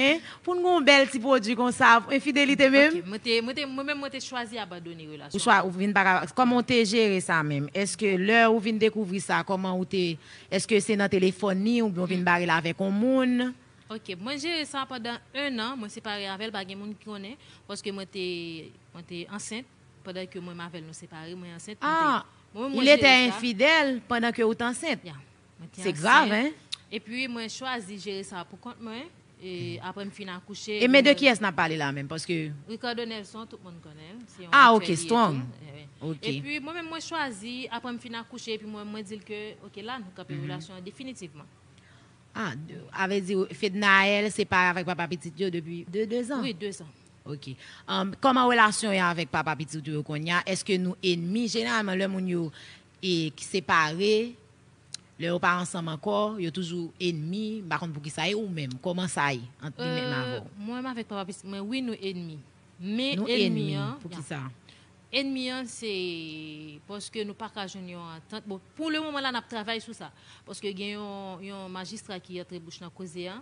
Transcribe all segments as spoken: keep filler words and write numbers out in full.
Hein? Pou n gen yon bèl ti pwodui konsa, enfidelite menm? Ok, mwen te, mwen te, mwen menm mwen te chwazi abandone Ou relasyon. chwa, ou vin pa ka, kòman w te jere sa menm? Èske lè ou vin dekouvri sa, kòman ou te, èske se nan telefòn ni oubyen ou vin bare l avèk yon moun? Ok, mwen jere sa pandan un an, mwen separe avè l, pa gen moun ki konnen, paske mwen te, mwen te ansent, pandan ke mwen avè l nou separe, mwen ansent. Ah, il était infidèle pendant que ou t ansent. Ya, mwen te C'est grave, ansent. Hein? Epi mwen chwazi jere sa pou kont mwen, e apre m fin akouche. E men de kiyès n ap pale la menm? Paske Ricardo Nelson, tout moun konnen l. Se yon Ah, ok, aktyèl li strong. etou. Eh, eh. Ok. Epi mwen menm mwen chwazi, apre m fin akouche, epi mwen, mwen di l ke, ok, la, nou kanpe relasyon an definitivman. Ah, de- avè di Fednaelle separe avèk papa pitit yo depi de, de zan? Wi, de zan. Ok. Um, kòman relasyon yo avèk papa pitit yo kounye a? Èske nou enmi? Jeneralman, lè moun yo e, ki separe, lè yo pa ansanm ankò, yo toujou enmi. M pa konn pou ki sa e ou menm. Kòman sa ye ant li menm avè w? Mwen menm avèk papa pitit mwen, wi, nou enmi. Men Nou enmi enmi. an, Pou ya. Ki sa? Enmi an, se paske nou pa ka jwenn yon antant. Bon, pou le moman la, n ap travay sou sa. Paske gen yon, yon majistra ki antre bouch nan koze a.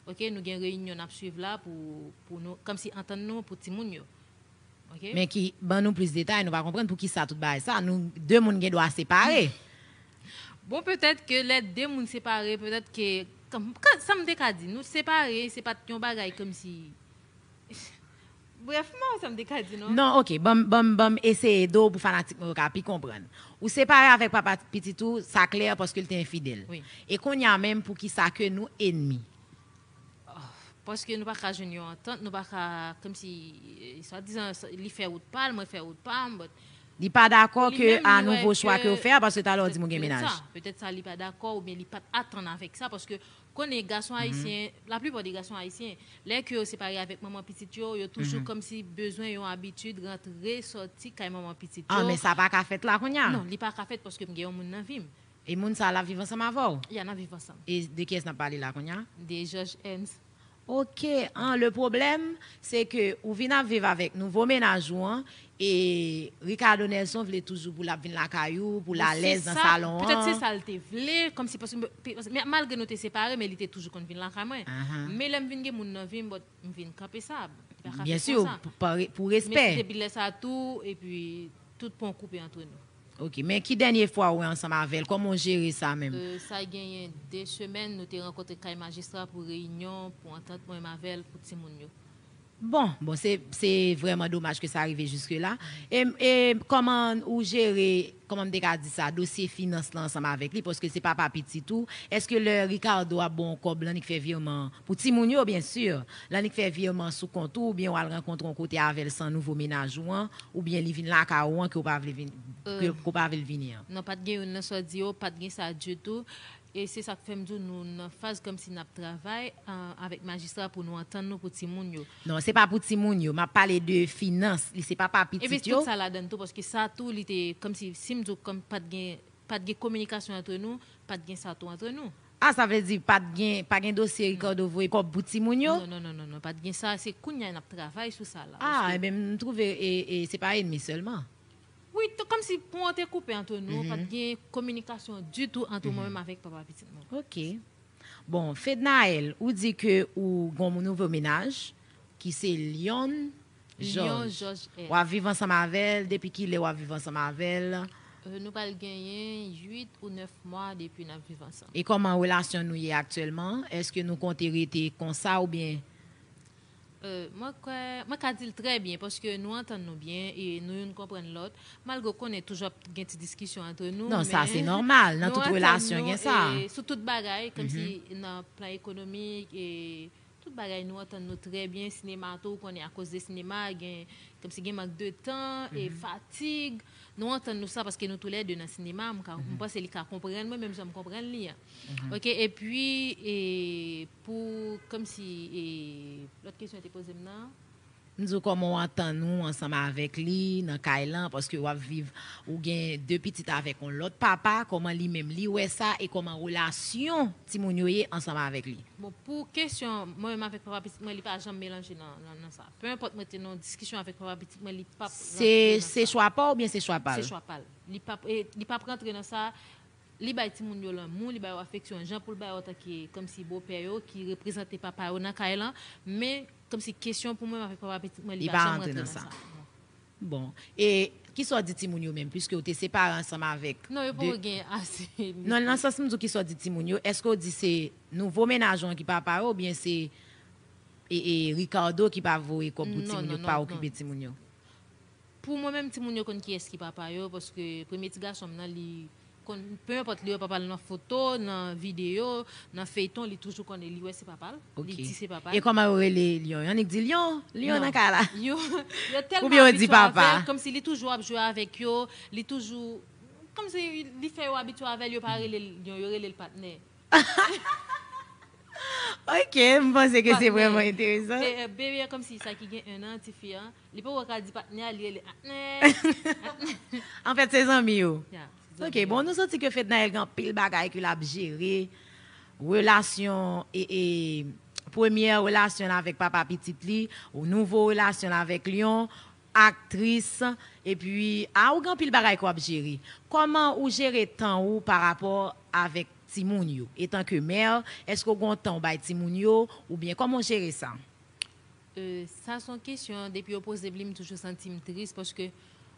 Ok, nou gen reyinyon n ap swiv la pou, pou nou, kòmsi antann nou pou timoun yo. Ok? Men ki ban nou plis detay, nou pa konprann pou ki sa tout bagay sa. Nou de moun gen dwa separe. Bon, petèt ke lè de moun separe, petèt ke, kòm, kòm, sa m te ka di, nou separe, se pa t yon bagay kòmsi. Brèfman, sa m te ka di, non? Non, ok, ban m, ban m, ban m eseye do pou fanatik mwen yo ka pi konprann. Ou separe avèk papa pitit ou, sa klè paske l te enfidèl. Wi. E kounye a menm pou ki sa ke nou enmi? Paske nou pa ka jwenn yon antant, nou pa ka, kòmsi, eh, swadizan, sa- li fè wout pa l, mwen fè wout pa m, but Li pa dakò li ke menm, a li nouvo wè chwa ke ou fè a paske talè ou di m ou gen petèt menaj. sa, petèt sa li pa dakò, oubyen li pa t atann avèk sa, paske konnen gason ayisyen, laplipa de gason ayisyen, lè ke yo separe avèk manman pitit yo, yo toujou kòmsi bezwen yon abitid rantre sòti kay manman pitit yo. Ah, men sa pa ka fèt la kounye a? Non, li pa ka fèt paske m gen yon moun nan vi m. E moun sa l ap viv ansanm avè w? Ya, n ap viv ansanm. E de kiyès n ap pale la kounye a? De George Ernst. Ok, an, le pwoblèm, se ke ou vin ap viv avèk nouvo menaj ou an, e Ricardo Nelson vle toujou pou l ap vin lakay ou, pou l alèz nan salon an. Petèt se sa l te vle, kòmsi, paske, paske, men malgre nou te separe, men li te toujou konn vin lakay mwen. Men lè m vin gen moun nan vi m, but m vin kanpe sa. Li pa ka fèt konsa. Byen si, pou, pou respè. Men depi lè sa tou, epi tout pon koupe antre nou. Ok, men ki dènye fwa ou ansanm avè l? Kòman w jere sa menm? Euh, sa genyen de semèn, nou te rankontre kay majistra pou reyinyon, pou antant mwen avè l, pou timoun yo. Bon, bon, se, se vrèman domaj ke sa rive jiske la. E, e kòman ou jere, kòman m te ka di sa, dosye finans lan ansanm avèk li, paske se papa pitit ou. Èske lè Ricardo ap ba w kòb, l annik fè vireman pou timoun yo, byen si, l annik fè vireman sou kont ou, oubyen w al rankontre yon kote avè l san nouvo menaj ou an, oubyen li vin lakay ou an ke w pa vle vin, ke, ke w pa vle l vini an? Non, pa t gen youn nan sa w di yo, pa t gen sa ditou. E se sa k fè m di w nou nan faz kòmsi n ap travay, ah, avèk majistra pou nou antann nou pou timoun yo. Non, se pa pou timoun yo. M ap pale de finans. Li se papa Ebyen, pitit yo. Tout sa ladann tou, paske sa tou, li te kòmsi, si m di w kòm pa t gen, pa t gen kominikasyon antre nou, pa t gen sa tou antre nou. Ah, sa vle di pa t gen, pa gen dosye Ricardo voye kòb pou timoun yo? Non, non, non, non, non, pa t gen sa. Se kounye a n ap travay sou sa la. Ah, Paske ebyen, m twouve e, e se pa enmi sèlman. Wi, tou, kòmsi pon an te koupe antre nou, pa t gen kominikasyon ditou antre mwen menm avèk papa pitit mwen. Ok. Bon, Fednaelle, ou di ke ou gon nouvo menaj, ki se Lyon Lyon Georges. Georges L. W ap viv ansanm avè l, depi ki lè w ap viv ansanm avè l? Euh, nou pral genyen uit ou nèf mwa depi n ap viv ansanm. E kòman relasyon nou ye aktyèlman? Èske nou konte rete konsa oubyen? Euh, mwen kwè, mwen ka di l trè byen, paske nou antann nou byen e nou youn konprann lòt. Malgre w konnen toujou ap gen ti diskisyon antre nou, Non, sa men se nòmal. Nan nou tout antann relasyon nou, gen sa. E sou tout bagay, kòmsi nan plan ekonomik e tout bagay nou antann nou trè byen. Sinema tou, ou konnen akoz de sinema, gen, kòmsi gen mank de tan e fatig. Nou antann nou sa paske nou toulède nan sinema, m ka, m panse li ka konprann mwen, menm jan m konprann li an. Ok, epi, e, pou, kòmsi, e, lòt kesyon te poze m nan. M di w kòman w antann ou ansanm avèk li nan kay lan, paske w ap viv, ou gen de pitit avèk yon lòt papa, kòman li menm li wè sa, e kòman relasyon timoun yo ye ansanm avèk li? Bon, pou kesyon, mwen menm avèk papa pitit mwen, li pa janm melanje nan, nan, nan sa. Peu importe mwen te nan yon diskisyon avèk papa pitit mwen, li p ap Se, rantre nan se sa. Chwa pa w oubyen se chwa pa l? Se chwa pa l. Li p ap, e, li p ap rantre nan sa. Li bay timoun yo lanmou, li ba yo afeksyon, jan pou l ba yo antanke kòmsi bopè yo ki reprezante papa yo nan kay lan, men kòmsi kesyon pou mwen avèk papa pitit mwen, li pa janm rantre nan sa. Bon. E kisa w di timoun yo menm, piske w te separe ansanm avèk... Non, yo poko gen ase. Non, nan sans m di w, kisa w di timoun yo, èske w di se nouvo mennaj ou an ki papa yo oubyen se e, e Ricardo ki pa voye kòb pou timoun yo, ki pa okipe timoun yo? Pou mwen menm, timoun yo konn kiyès ki papa yo, paske premye ti gason m nan, li konn, pe enpòt, li wè papa l nan foto, nan videyo, nan feyton, li toujou konnen, li wè se papa l, li di se papa l. E kòman yo rele Lyon? Annik di Lyon, Lyon nan kay la. Yo, yo tèlman abitye avè l, kòmsi li toujou ap jwe avèk yo, li toujou, kòmsi li fè yo abitye avè l, yo pa rele l Lyon, yo rele l patnè. Ok, m panse ke se vrèman enteresan. Bebe an, kòmsi sa ki gen en an, tifi an, li poko ka di patnè a, li rele atnè. Anfèt, se zanmi yo. Ok, bon, nou santi ke Fednaelle gen anpil bagay ke l ap jere. Relasyon, e, e, premyè relasyon l avèk papa pitit li, nouvo relasyon l avèk Lyon, aktris, epi, a, ou gen anpil bagay ke w ap jere. Kòman ou jere tan ou pa rapò avèk timoun yo? Etan ke mè, èske w gen yon tan w bay timoun yo, oubyen kòman w jere sa? Sa se yon kesyon, depi yo poze m li, m toujou santi m tris, paske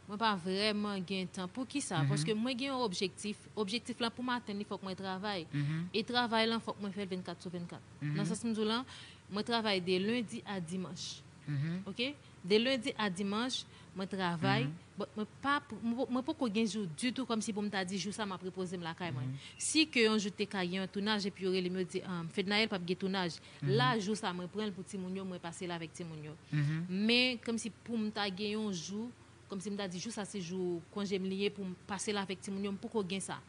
mwen pa vrèman gen tan. Poukisa? Paske mwen gen yon objektif. Objektif lan, pou m atenn li, fòk mwen travay. E travay lan, fòk mwen fè l vennkat sou vennkat. Nan sans m di w lan, mwen travay de lendi a dimanch. Ok? De lendi a dimanch, mwen travay. But mwen pa, mwen poko gen jou ditou, kòmsi pou m ta di jou sa m ap repoze m lakay mwen. Si ke yon jou te ka gen yon tounaj epi yo rele m, yo di, Fednaelle, p ap gen tounaj. La, jou sa mwen pran l pou timoun yo, mwen pase l avèk timoun yo. Men kòmsi pou m ta gen yon jou, kòmsi m ta di jou sa se jou konje m li ye pou m pase l avèk timoun yo, m poko gen sa.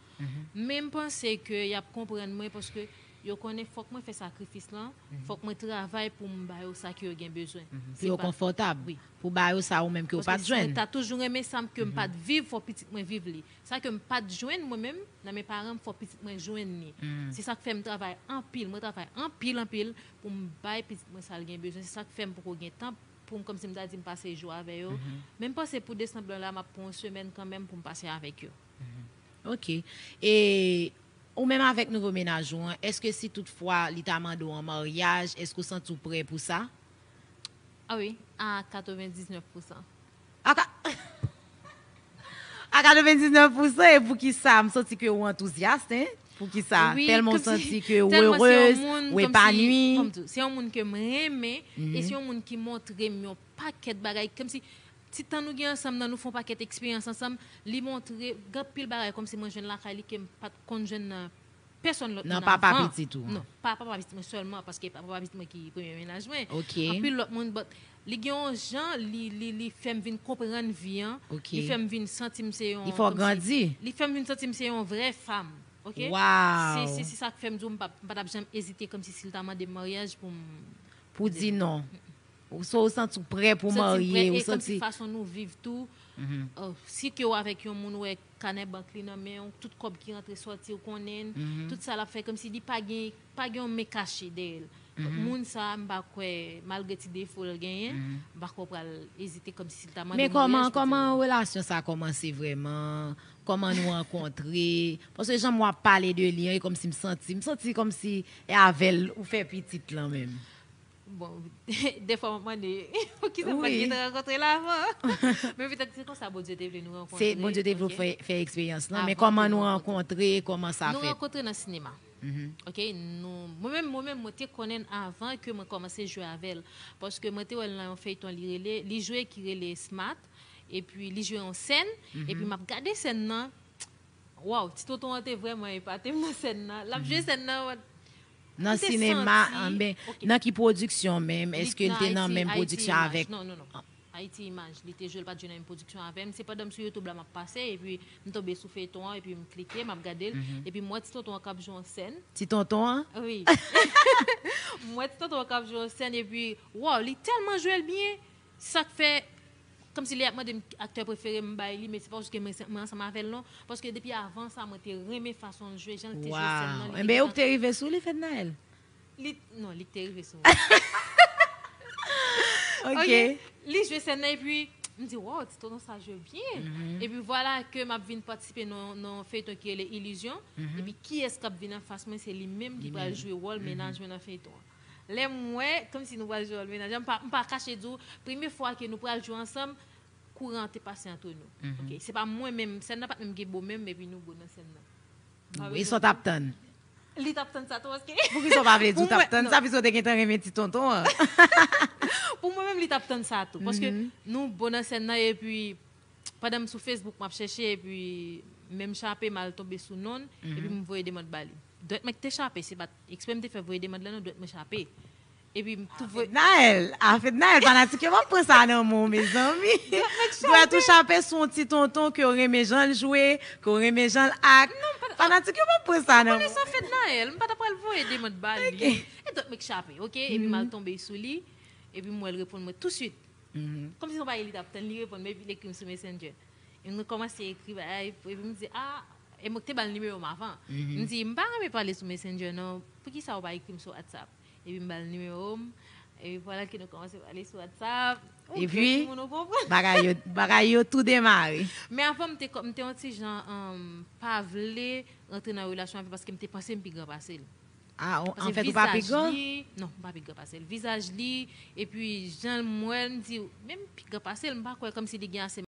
Men m panse ke y ap konprann mwen, paske yo konnen fòk mwen fè sakrifis lan, fòk mwen travay pou m ba yo sa ke yo gen bezwen. Pou yo konfòtab, pou ba yo sa ou menm ke w pa t jwenn. Mwen ta toujou renmen sa ke m pa t viv, fò pitit mwen viv li. Sa ke m pa t jwenn mwen menm nan men paran m, fò pitit mwen jwenn li. Se sa k fè m travay anpil, mwen travay anpil, anpil pou m bay pitit mwen sa l gen bezwen. Se sa k fè m poko gen tan pou m, kòmsi m ta di m pase jou avè yo. Men m panse pou desanm lan la, m ap pran yon semèn kanmenm pou m pase avèk yo. Ok. E ou menm avèk nouvo mennaj ou an, èske si toutfwa li ta mande w an maryaj, èske w santi w prè pou sa? Ah wi, a katrevendiznèf pousan. A ka... A katrevendiznèf pousan, e poukisa m santi ke ou antouzyas, hein? Poukisa? Tèlman w santi ke ou erez, ou epani. Se yon moun ke m renmen, e se yon moun ki montre m yon pakèt bagay. Kòmsi ti tan nou gen ansanm nan, nou fè yon pakèt eksperyans ansanm, li montre gen anpil bagay kòmsi mwen jwenn lakay li ke m pa t konn jwenn nan pèsòn lòt moun avan. Nan papa pitit ou an? Non, pa papa pitit mwen sèlman, paske pa papa pitit mwen ki premye mennaj mwen. Anpil lòt moun, but li gen yon jan, li, li, li fè m vin konprann vi an. Li fè m vin santi m se yon... Li fè w grandi. Li fè m vin santi m se yon vrè fanm. Ok? Se, se, se sa k fè m di w m pa, m pa t ap janm ezite kòmsi si l ta mande m maryaj pou m... Pou di non. Ou, so, ou santi w prè pou w marye, ou santi... E kòmsi fason nou viv tou. Si ke w avèk yon moun, ou wè kanè bank li nan men w, tout kòb ki rantre sòti ou konnen l, tout sa l ap fè, kòmsi li pa gen, pa gen yon men kache dèyè l. Moun sa, m pa kwè, malgre ti defo l genyen, m pa kwè w pral ezite kòmsi si l ta mande w maryaj pou di non. Men kòman, kòman relasyon sa kòmanse vrèman? Kòman nou rankontre? Paske jan w ap pale de li an, e kòmsi m santi, m santi kòmsi e avè l ou fè pitit lan menm. Bon, dèfwa m ap mande, poukisa m pa t gentan rankontre l avan? Men petèt se konsa Bondye te vle nou rankontre. Se Bondye te vle w fè, fè eksperyans lan, men kòman nou rankontre, kòman sa fèt? Nou rankontre nan sinema. Ok, nou, mwen menm, mwen menm, mwen te konnen l avan ke mwen kòmanse jwe avè l. Paske mwen te wè l nan yon feyton li rele, li jwe ki rele Smart, epi li jwe yon sèn, epi m ap gade sèn nan, Waw, ti tonton an te vrèman epate m nan sèn nan. L ap jwe sèn nan, m te santi... Nan sinema, anben, nan ki pwodiksyon menm? Èske l te nan menm pwodiksyon avèk... Non, non, non. Ayiti Imaj, li te jwe, l pa t jwe nan menm pwodiksyon avè m. Se pandan m sou YouTube la m ap pase, epi m tonbe sou feyton an, epi m klike, m ap gade l, epi m wè ti tonton an k ap jwe yon sèn. Ti tonton an? Wi. M wè ti tonton an k ap jwe yon sèn, epi, waw, li tèlman jwe l byen, sa k fè, kòmsi lè y ap mande m aktè prefere m, m bay li, men se pa paske mwen, mwen ansanm avè l non, paske depi avan sa, mwen te renmen fason l jwe, jan l te jwe sèn nan. Li te... Enben, ou k te rive sou li, Fednaelle? Li, non, li k te rive sou mwen. Ok. Li jwe sèn nan, epi M di, wow, ti tonton sa jwe byen. Epi vwala ke m ap vin patisipe nan nan feyton ki rele Ilizyon. Epi kiyès k ap vin anfas mwen, se li menm ki pral jwe wòl mennaj mwen nan feyton an. Lè m wè, kòmsi nou pral jwe wòl mennaj, m pa, m pa kache di w, premye fwa ke nou pral jwe ansanm, kouran an te pase antre nou. Ok? Se pa mwen menm, sèn nan pa t menm gen bo menm, epi nou bo nan sèn nan. Wi, sa w t ap tann. Li t ap tann sa tou, paske Poukisa w pa vle di w Pou t ap mwen, tann non. Sa, piske w te gentan renmen ti tonton an? Pou mwen menm, li t ap tann sa tou. Paske nou bon nan sèn nan, epi pandan m sou Facebook, m ap chèche, epi menm chape, m al tonbe sou non l, epi m voye demann ba li. Dwèt mwen ki te chape, se pa t eksprè m te fè voye demann lan, non, dwèt mwen chape. Epi m tou voye. Naël, afet Naël, fanatik yo p ap pran sa nan men w, mezanmi. Dwèt ou chape sou yon ti tonton ke w renmen jan l jwe, ke w renmen jan l ak. Fanatik yo p ap pran sa nan men Konnen w. Sa fèt Naël, m pa t ap pral voye demann ba li. E dwèt mwen ki chape, ok? Epi m al tonbe sou li, epi m wè l reponn mwen touswit. Kòmsi se yon bagay li t ap tann, li reponn mwen, epi li ekri m sou Messenger. E m kòmanse ekri bagay, epi m di, a, e mwen ki te ba l nimewo m avan. M di, m pa renmen pale sou Messenger, non, poukisa ou pa ekri m sou WhatsApp? Epi m ba l nimewo m, epi vwala ke nou kòmanse pale sou WhatsApp. Ou Epi, gen timoun ou konprann. Bagay yo, bagay yo tou demare. Men avan, m te, kò- m te yon ti jan um, pa vle rantre nan relasyon avè l paske m te panse m pi gran pase l. Ah, Paske anfèt, ou pa pi vizaj gran? Li, non, m pa pi gran pase l. Vizaj li, epi jan m wè l, m di, menm pi gran pase l, m pa kwè kòmsi li gen ase